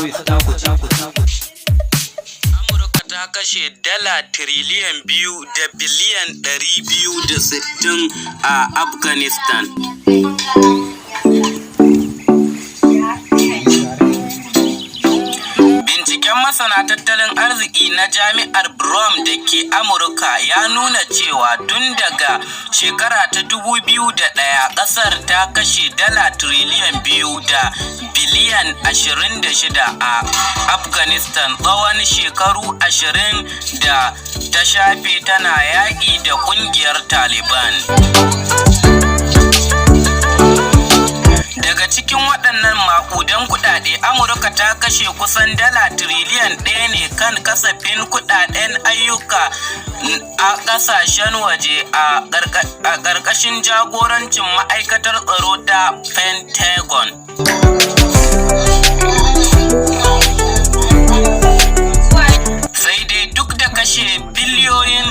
News ta ku ce. Amurka ta kashe dala tiriliyan 2 da biliyan 260 a Afghanistan. Binciken masana tattalin arziki na Jami'ar Brown da ke Amurka ya nuna cewa tun daga shekara ta 2001 kasar ta kashe dala tiriliyan 2 da biliyan 26 a Afghanistan tsawon shekaru 20 da ta shafe tana yaƙi da ƙungiyar Taliban. Daga cikin waɗannan maƙudan kuɗaɗe, Amurka ta kashe kusan dala tiriliyan 1 ne kan kasafin kuɗaɗen ayyuka a ƙasashen waje a ƙarƙashin jagorancin Ma'aikatar Tsaro ta Pentagon. Sai dai duk da kashe biliyoyin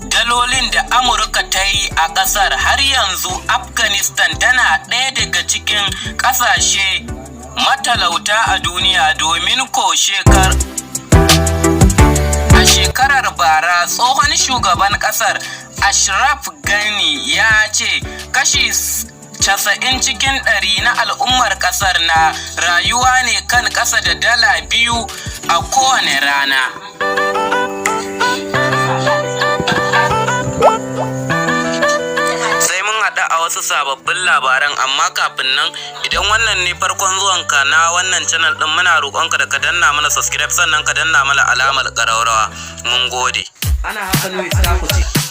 dalolin da Amurka ta yi a ƙasar, har yanzu Afghanistan tana ɗaya daga cikin ƙasashe matalauta a duniya, domin ko a shekarar bara tsohon shugaban ƙasar Ashraf Ghani ya ce kashi 90 cikin ɗari na al'ummar ƙasar na rayuwa ne kan ƙasa da dala 2 a kowane rana. Sai mun haɗu a wasu sababbin labaran, amma kafin nan, idan wannan ne farkon zuwanka na wannan channel ɗin, muna roƙonka da ka danna mana subscribe, sannan ka danna mana alamar ƙararrawa. Mun gode. Ana haka News ta ku ce.